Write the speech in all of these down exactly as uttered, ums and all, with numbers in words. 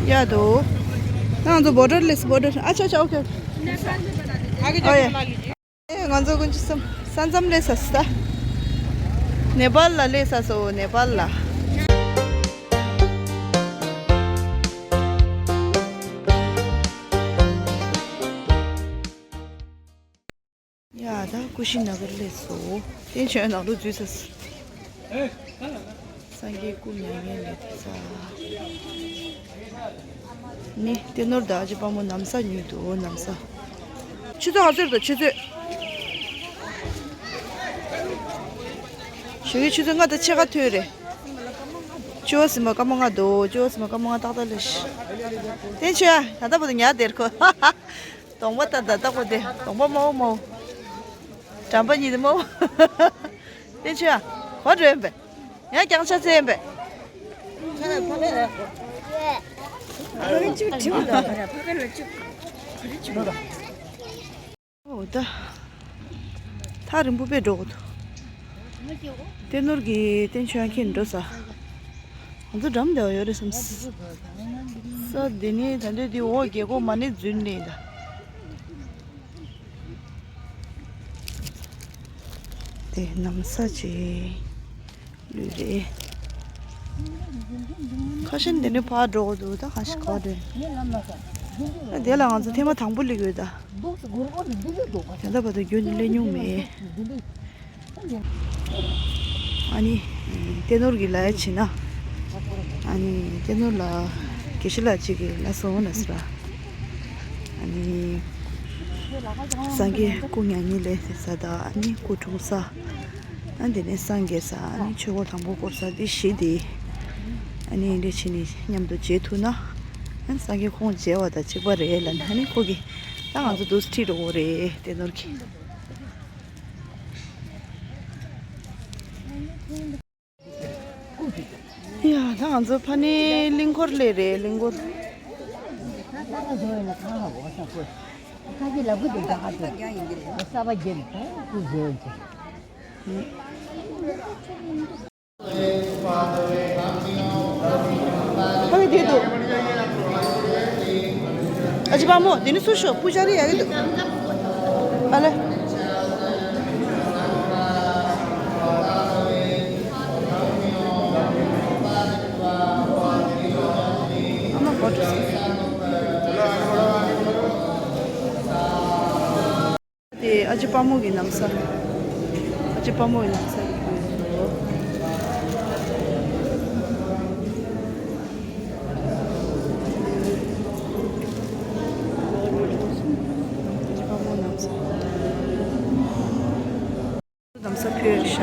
ཡ་དོ། ང་ཚོ་བོ་ཌར་ལས་སི་བོ་ཌར། ཨ་ཆ་ཆ། ཨོ་ཁེ། ཨོ་ཡ། ཨེ་ང་ཚོ་ཀུན་གྱི་སམ་ས་མཚམས་ལས་ས་སི་ད། ནེ་པཱལ་ལ་ལས་ས་སོ་ནེ་པཱལ་ལ། ཡ་ད་ཀུ་ཤི་ན་གར་ལས་སོ། བསྟན་ཆོས་ནང་དུ་འཛུལ་ས་སི། སངས་རྒྱས་སྐུ་མྱ་ངན་ལས་འདས་ས། ནི་ཏེ་ནོར་དང་ཨ་ཅེ་དཔའ་མོ་ན་བཟའ་ཉོས་འདུག་ན་བཟའ། ཆུ་ཚོད་ག་ཚོད་འདུག་ཆུ་ཚོད། ཞོགས་ཀའི་ཆུ་ཚོད་ལྔ་དང་ཕྱེད་ཀ་ཐོན་རེད། བཅུ་པ་ཟིན་པ་སྐར་མ་ལྔ་འདུག་བཅུ་པ་ཟིན་པ་སྐར་མ་ལྔ་ཏག་ཏག་ལས་ཤི། ཏེ་ཆོས་ད་ལྟ་བར་དུ་ཉལ་བསྡད་ཁོ། གདོང་པ་ལྟ་ད་ལྟ་བར་དུ་གདོང་པ་མོ་མོ། འགྲམ་པ་གཉིས་དེ་མོ། ཏེ་ཆོས་ག་འགྲོ་ཡིན་པས། ཡང་རྐྱང་ཆ་ཚེ་ཡིན་པས། འོ་ད། ཐག་རིང་པོ་དཔེ་འགྲོ་གི་འདུག་ཏེ་ནོར་གྱི་བསྟན་ཆོས་ཡང་ཁྱེད་འགྲོ་ས། ང་ཚོ་འགྲམ་དེ་བ་ཡོད་རེད་བསམ། ས་དེ་ནི་ད་འདོད་དེ་འོག་རྒྱལ་སྒོ་མ་ནི་རྫུན་ནས་ད། དེ་ན་བཟའ་ཅིག་ལུས་རེད། ཁ་ཤས་འདི་ནས་ཕར་འགྲོ་གི་འདུག་ད་གང་ཞིག་ག་པར་འགྲོ་ཡིན། ཨ་དེ་ལ་ང་ཚོ་ཐེངས་མ་དང་པོ་སླེབས་ཡོད་ད། ད་ལྟ་བར་དུ་རྒྱུན་དུ་སླེབས་མྱོང་མེད། ཨ་ནི། ཏེ་ནོར་གྱི་ལ་ཡ་བྱིན་ན། ཨ་ནི་ཏེ་ནོར་ལ། དགེ་བཤེས་ལགས་གཅིག་གིས་ལ་སོང་ན་ཟེར། ཨ་ནི། སངས་རྒྱས་སྐུ་མྱ་ངན་ལས་འདས་ས་དང་ཨ་ནི་སྐུ་འཁྲུངས་ས། ཨ་དེ་ནས་སངས་རྒྱས་ས་ཨ་ནི་ཆོས་འཁོར་དང་པོ་བསྐོར་ས་འདི་བཞི་དེ། ཨ་ནི་འདི་བྱས་ནས་མཉམ་དུ་མཇལ་ཐུབ་ན། ཨ་ནི་སངས་རྒྱས་ཁོང་མཇལ་བ་དང་གཅིག་པ་རེད་ལབ་ནས་ཨ་ནི་ཁོ་གིས་ད་ང་ཚོ་འདུག་སེ་ཁྲིད་འགྲོ་གི་རེད་ཏེ་ནོར་གྱིས། ཡ་ད་ང་ཚོ་ཕ་ནི་གླིང་སྐོར་སླེབས་རེད་གླིང་སྐོར། ཕ་གི་དེ་འདུག་ཨ་ཅེ་དཔའ་མོ་དེ་ནི་སུ་ཤོག་པུ་ཅ་རི་ཡ་གི་འདུག་ཨ་ལེ། ཨ་མ་བོ་ཊ་སི། དེ་ཨ་ཅེ་དཔའ་མོ་གི་ན་བཟའ། ཨ་ཅེ་དཔའ་མོ་གི་ན་བཟའ་གི་དགོས་སོ། ཨ་ཅེ་དཔའ་མོ་ན་བཟའ། ན་བཟའ་ཕུལ་བཞག་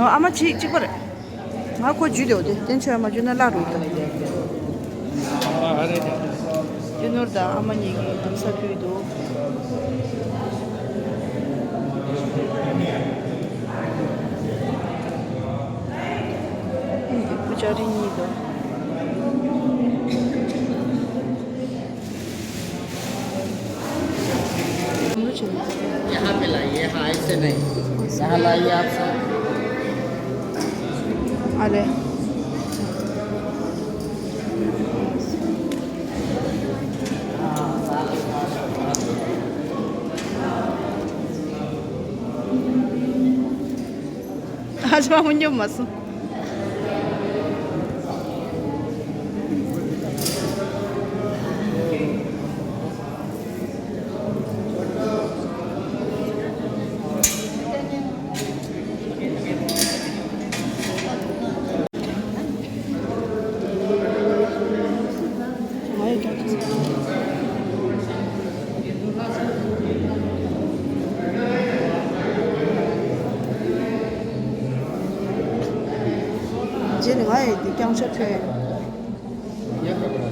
ཨ་མ་གཅིག་གཅིག་པ་རེད། ང་ཁོ་འཇུས་དེ་འོ་དེ་བསྟན་ཆོས་མ་འཇུས་ན་བརླག་འགྲོ་གི་འདུག་ཏེ་ནོར་དང་ཨ་མ་གཉིས་ཀྱིས་ན་བཟའ་ཕུལ་འདུག་ཨ་ནི་དེ་པུ་ཅ་རི་གཉིས་འདུག यहाँ पे लाइए, हाँ, ऐसे नहीं। यहाँ लाइए आप सब। अरे। आज मामून जो मसू। རྗེས་ནས་ང་ཡི་འདི་རྐྱང་ཆ་ཐོན། ये पकड़ा।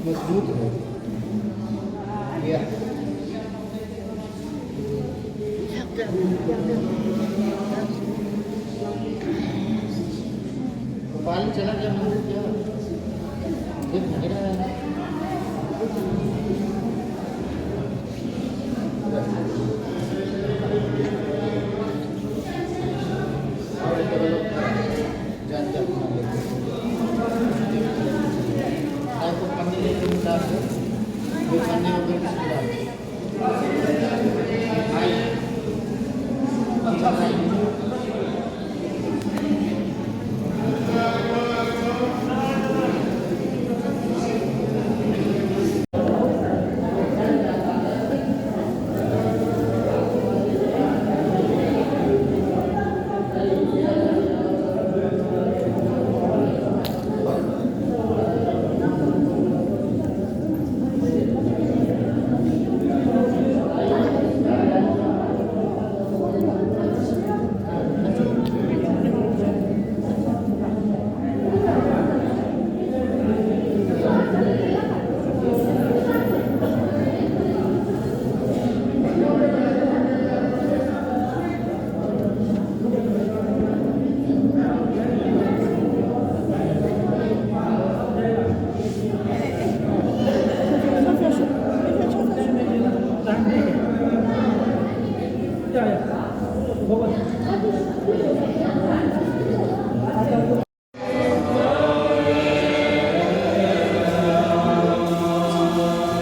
मजबूत है। या। बाल चला गया मंदिर क्या? देख, मेरा है।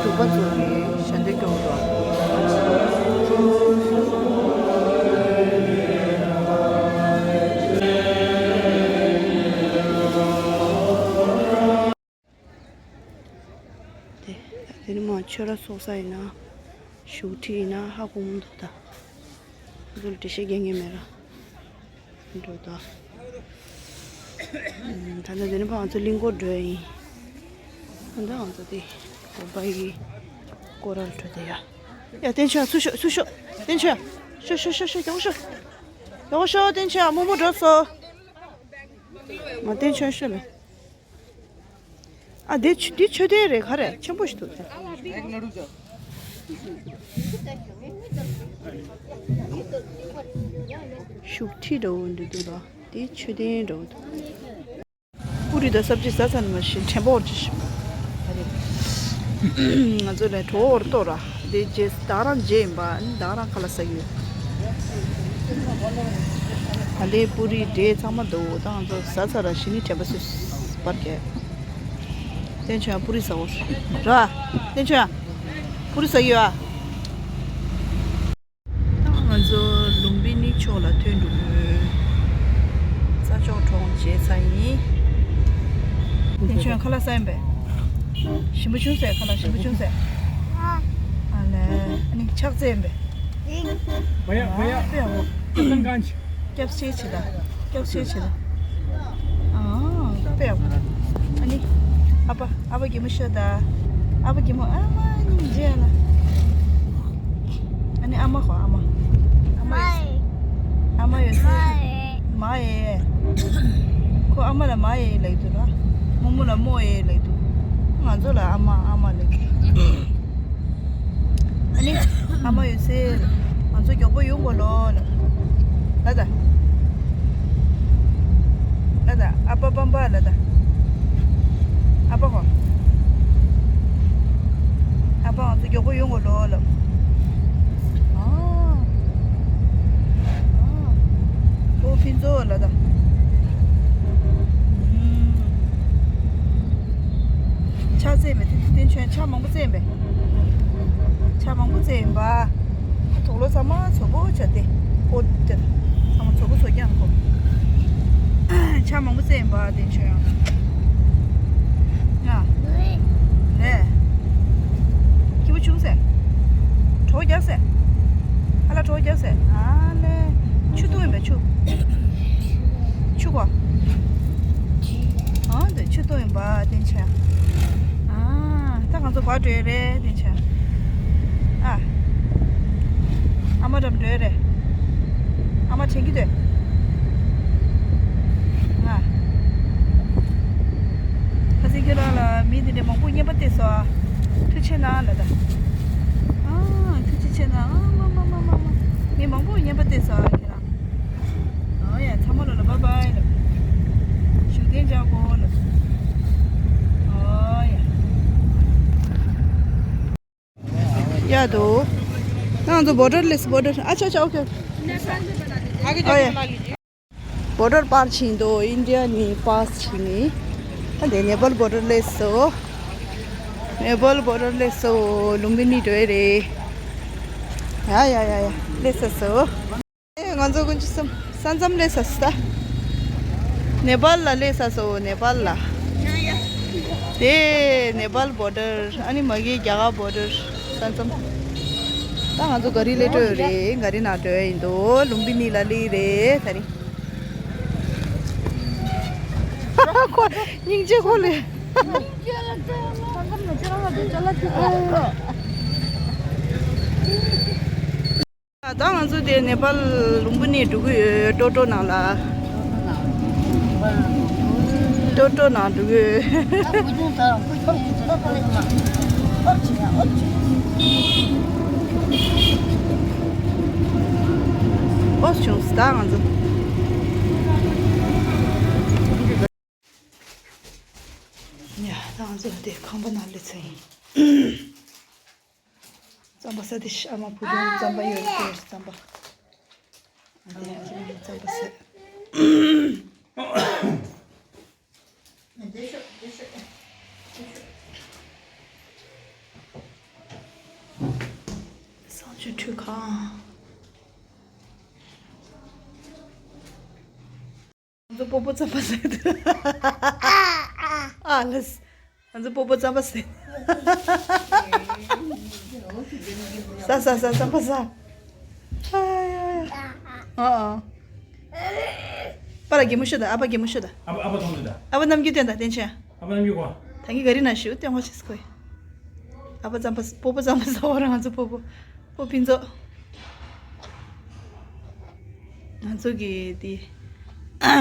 སྒྲུབ་པ་ཚོ་གི་ཞལ་འདོན་སྐྱོར་བ། དེ་དེ་ནི་མ་ཆོས་ར་ཚོགས་ས་ཡིན་ན། བཞུགས་ཁྲི་ཡིན་ན་ཧ་གོ་མི་འདུག་ད། འདི་ལ་འགྲེལ་བཤད་རྒྱག་མཁན་མེད་ར། འགྲོ་ད། ད་ལྟ་འདི་ནི་ཕ་ང་ཚོ་གླིང་སྐོར་འགྲོ་ཡ་ཡིན། ད་ལྟ་ང་ཚོ་དེ་དགོན་པ་ཡི་སྐོར་ར་འགྲོ་དེ་ཡ། ཡ་བསྟན་ཆོས་ཚུར་ཤོག་ཚུར་ཤོག་བསྟན་ཆོས། ཤོག་ཤོག་ཤོག་ཤོག་མགྱོགས་ཤོག་མགྱོགས་ཤོག་བསྟན་ཆོས་མོག་མོག་འགྲོ་སོང་། མ་བསྟན་ཆོས་ཤོག་ལེ། ཨ་འདི་ཆུ་འདི་མཆོད་རྟེན་རེད། ག་རེ་ཆེན་པོ་ཞིག་འདུག་དེ། བཞུགས་ཁྲི་འདྲ་བོ་འདི་འདུག་ལ། འདི་མཆོད་རྟེན་འདྲ་བོ་འདུག་པུ་རི་དང་སབ་ཇི་ཟ་ཚར་ནས་མ་ཤེས་དྲན་པ་འོར་ཅི་ཞིག་ང་ཚོ་ལ་གྲོགས་འོར་གཏོར་ར། འདི་རྗེས་ད་རང་རྗེས་ཡིན་པ། ད་རང་ཁ་ལག་ཟ་གི་ཡོད། ད་ལྟའི་པུ་རི་འབྲས་ཚང་མ་འདུག་ད་ང་ཚོ་ཟ་ཚར་ར། གཞི་ནས་དྲན་པ་སུས་སྤར་གས། བསྟན་ཆོས་ཡང་པུ་རི་ཟ་འོ་ར། བསྟན་ཆོས་ཡང་པུ་རི་ཟ་གི་ཡོད་ཨ། ད་ང་ཚོ་ལུམ་བི་ནི་ཕྱོགས་ལ་ཐོན་འགྲོ་གི་ཡོད། རྩྭ་མཆོག་གྲོང་བརྗེད་ཚར་ཡིན། བསྟན་ཆོས་ཡང་ཁ་ལག་ཟ་ཡིན་པས། ཞིམ་པོ་བྱུང་ཟེར། ཁ་ལག་ཞིམ་པོ་བྱུང་ཟེར། ཨ་ལས། ཨ་ནི་ཕྱག་འཚལ་ཡིན་པས། བ་ཡ་བ་ཡ། ཨ་དཔེ་ཡག་པོ། སྐྱབས་ཆེ་ཆེ་ད། སྐྱབས་ཆེ་ཆེ་ད། ཨ་དཔེ་ཡག་པོ། ཨ་ནི་ཨ་ཕ་ཨ་ཕ་གད་མོ་ཤོར་ད། ཨ་ཕ་གད་མོ། ཨ་མ་ནི་མཇལ་ལ། ཨ་ནི་ཨ་མ་ཁོ་ཨ་མ། ཨ་མ་ཡོད། ཨ་མ་ཡོད་ཚེ། མ་ཡེ། ཁོ་ཨ་མ་ལ་མ་ཡེ་ལབ་འདུག་ར། རྨོ་མོ་ལ་རྨོ་ཡེ་ལབ་འདུག་ང་ཚོ་ལ་ཨ་མ་ཨ་མ་ལབ་འདུག་ཨ་ནི་ཨ་མ་ཡོད་ཚེ། ང་ཚོ་མགྱོགས་པོ་ཡོང་དགོས་ལོ་ལབ། ལ་ད། ལ་ད། ཨ་ཕ་པམ་པ་ལ་ད། ཨ་ཕ་ཧོ། ཨ་ཕ་ང་ཚོ་མགྱོགས་པོ་ཡོང་དགོས་ལོ་ལབ། ཨ། ཨ། ཨོ་ཕིན་ཚོ་ལ་ད། ཨུམ། ཕྱག་འཚལ་མེད་དེ་དེ་ཁྱོད་ཕྱག་མང་པོ་འཚལ་མེད། ཕྱག་མང་པོ་འཚལ་ཡིན་པ། དོག་ལོ་ཚང་མ་བཙོག་པོ་བྱ་སྟེ། ཨོ་དེ། ཚང་མ་བཙོག་པོ་བཙོག་རྐྱང་ཁོ། ཕྱག་མང་པོ་འཚལ་ཡིན་པ་དེ་ཁྱོད་ཡང་། ང་། ལས། སྐྱིད་པོ་བྱུང་ཟེར། གྲོགས་རྒྱག་ཟེར། ཨ་ལ་གྲོགས་རྒྱག་ཟེར། ཨ་ལས། ཆུ་འཐུང་ཡིན་པས་ཆུ། ཆུ་གོ། ཨ་འདི་ཆུ་འཐུང་ཡིན་པ་བསྟན་ཆོས། ཨ་ད་ང་ཚོ་བར་འགྲོ་ཡི་རེད་བསྟན་ཆོས། ཨ། ཨ་མ་འགྲམ་འགྲོ་ཡི་རེད། ཨ་མ་དྲན་གྱི་འདུག་ང་། ཁ་སང་ཁྱོད་རང་ལ་མི་འདི་འདྲ་མང་པོ་རྔན་པ་སྟེར་སོང་། ཐུགས་རྗེ་ཆེ་གནང་ལབ་ད། ཨ་ཐུགས་རྗེ་ཆེ་གནང་། ཨ་མ་མ་མ་མ་མ། མི་མང་པོ་རྔན་པ་སྟེར་སོང་ཁྱེད་རང་། ཨོ་ཡ་ཚང་མ་ལོ་ལ་བྷའི་བྷའི་ལབ། བཞུགས་གདན་འཇགས་དགོས་ལབ། ཨོ་ཡ། ཡ་དོ། ང་ཚོ་བོ་ཌར་སླེབས་སོང་། བོ་ཌར། ཨ་ཆ་ཆ། ཨོ་ཁེ། ཨོ་ཡ། བོ་ཌར་པར་ཕྱིན་འདུག་ཨིན་ཌི་ཡ་ནས་པཱས་ཕྱིན་ནི། ཨ་དེ་ནེ་པཱལ་བོ་ཌར་སླེབས་སོང་། ནེ་པཱལ་བོ་ཌར་སླེབས་སོང་། ལུམ་བི་ནི་འགྲོ་ཡི་རེད། ཡ་ཡ་ཡ་ཡ། སླེབས་ཚར་སོང་། ཨེ་ང་ ང་ཚོ་ཀུན་གྱི་སེམས་ས་མཚམས་སླེབས་ཚར་སོང་ད། ནེ་པཱལ་ལ་སླེབས་ཚར་སོང་། ནེ་པཱལ་ལ། དེ་ནེ་པཱལ་བོར་ཌར། ཨ་ནི་མ་གི་རྒྱ་གར་བོར་ཌར་ས་མཚམས། ད་ང་ཚོ་ག་རི་སླེབས་འགྲོ་ཡོད་རེད། ག་རི་ནང་འགྲོ་ཡ་ཡིན་འདུག་ལུམ་བི་ནི་ལ་སླེབས་རེད་ད་རིང་། ཁོ་སྙིང་རྗེ་ཁོ་ལས། ད་ང་ཚོ་དེ་ནེ་པཱལ་ལུམ་བི་ནི་འགྲོ་གི་ཡོད། ཏོ་ཏོ་ནང་ལ། ཏོ་ཏོ་ནང་འགྲོ་གི་ཡོད། ཨོ་བྱུང་སོང་ད་ང་ཚོ། ཡ་ད་ང་ཚོ་དེ་ཁང་པ་ནང་སླེབས་ཚར་ཡིན། རྩམ་པ་ཟ་དེ་ཤི། ཨ་མ་བུ་ཆུང་རྩམ་པ་ཡོད་དེ་རྩམ་པ། ཨ་དེ་ཨ་ཅག་རྩམ་པ་ཟ། གསང་སྤྱོད་ཁྲུས་ཁང་། ང་ཚོ་སྤོ་བོ་རྩམ་པ་ཟ་འདུག་ཨ་ལས། ང་ཚོ་སྤོ་བོ་རྩམ་པ་ཟ། ཟ་ཟ་ཟ་རྩམ་པ་ཟ། ཨ་ཡ་ཡ། ཨ་ཨ། པཱ་ལགས་གད་མོ་ཤོར་དང་། ཨ་ཕ་གད་མོ་ཤོར་དང་། ཨ་ཕ་ཨ་ཕ་མཐོང་དུས་དང་། ཨ་ཕ་རྣམ་འགྱུར་སྟོན་དང་། བསྟན་ཆོས། ཨ་ཕ་རྣམ་འགྱུར་གོ། ད་ངས་ག་རི་ན་ཞུ་སྟོན་པ་ཆེ་སྐོས། ཨ་ཕ་རྩམ་པ། སྤོ་བོ་རྩམ་པ་ཟ་བ་རང་ཚོ་སྤོ་བོ། སྤོ་ཕུན་ཚོགས། ང་ཚོ་གི་དེ་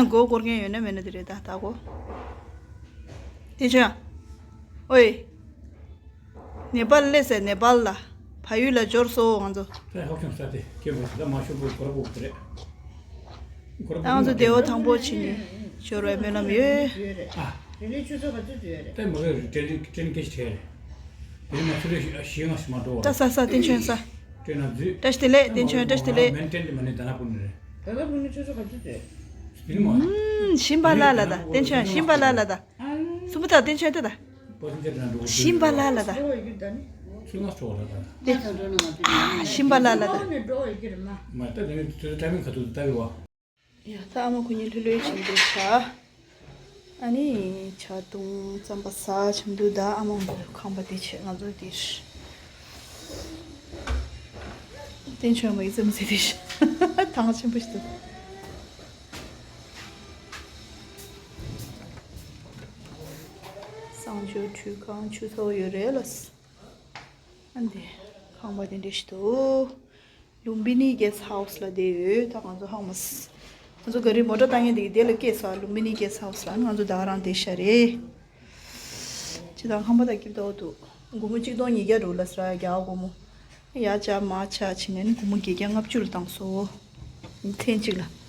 མགོ་སྐོར་མཁན་ཡོད་ན་མེད་ན་དེ་རེད་ད། ད་གོ། དེ་ཆོ་ཡ། ཨོའི། ནེ་པཱལ་སླེབས་ཟེར། ནེ་པཱལ་ལ། ཕ་ཡུལ་ལ་འབྱོར་སོང་ང་ཚོ། ད་ཧོབ་ཆུང་ས་དེ་སྐྱེ་བོ་ད་མ་ཤོར་བོ་སྐོར་བོ་དེ་རེད། ད་ང་ཚོ་དེ་འོ་དང་པོ་ཕྱིན་ནས་འབྱོར་བའི་སྨོན་ལམ་ཡོད། ཨ། རི་ལི་ཆུ་ཚོད་ག་ཚོད་ཚོད་རེད། ད་མ་གི་ཏྲེན་ཏྲེན་སྐད་ཆ་དྲིས་རེད། དེ་ནི་མ་ཆུ་ཚོད་བཞི་ལྔ་ཞིག་མ་འགྲོ་བ། ད་ས་ས་བསྟན་ཆོས་ས། ཏྲེན་ན་འཛུལ། བཀྲ་ཤིས་བདེ་ལེགས་བསྟན་ཆོས། བཀྲ་ཤིས་བདེ་ལེགས། མེན་ཏྲེན་དེ་མ་ནི་ད་ན་པུ་ནི་རེད། ད་ན་པུ་ནི་ཆུ་ཚོད་ག་ཚོད་ཚོད། སྤིན་མ། ཨུམ། ཞིམ་པ་ལ་ལ་ད། བསྟན་ཆོས་ཞིམ་པ་ལ་ལ་ད། སུ་པུ་ད་བསྟན་ཆོས་ད་ད། པོ་སིན་ཆེད་ན་འགྲོ་ཞིམ་པ་ལ་ལ་ད། ཚུལ་ང་སྤྲོ་ལ་ད། ཞིམ་པ་ལ་ལ་ད། མ་ད་དེ་ནི་ཚུལ་ད་མིན་ཁ་ཐུག་ད་བི་བ། ཡ་ད་ཨ་མ་ཁོ་གཉིས་ལྷོད་ལྷོད་བྱེད་འདུག་ཤག་ཨ་ནི་ཇ་བཏུང་རྩམ་པ་ཟ་བྱེད་འདུག་ད་ཨ་མ་ཁོ་ཁང་པ་དེ་བྱེད། ང་ཚོ་དེར། བསྟན་ཆོས་མ་ཡི་རྩེད་མོ་རྩེ་དེ་ཐང་ཆེན་པོ་ཞིག་འདུག་གསང་སྤྱོད་ཁྲུས་ཁང་ཆུ་ཚོད་ཡོད་རེད་ལ། ཨ་འདི་ཁང་པ་དེ་འདྲ་ཞིག་འདུག་ལུམ་བི་ནི་གེ་སི་ཧའུ་སི་ལ་བསྡད་ཡོད། ད་ང་ཚོ་ཧང་མ་སི། ང་ཚོ་ག་རི་མོ་ཊ་བཏང་མཁན་དེ་གི་དེ་ལ་སྐྱེས་སོང་། ལུམ་བི་ནི་གེ་སི་ཧའུ་སི་ལ་ང་ཚོ་ད་ག་རང་བསྡད་ཤག་རེད། ཅི་དང་ཁང་པ་ད་སྐྱིད་པོ་འདུག་སྒོར་མོ་གཅིག་སྟོང་ཉིས་བརྒྱ་འགྲོ་ལ་ཟེར་རྒྱ་གར་སྒོར་མོ། ཡ་ཅག་མ་ཆ་ཕྱིན་ནས་ནི་སྒོར་མོ་བརྒྱད་བརྒྱ་ལྔ་བཅུ་ལ་བཏང་སོང་། ཐེངས་གཅིག་ལ།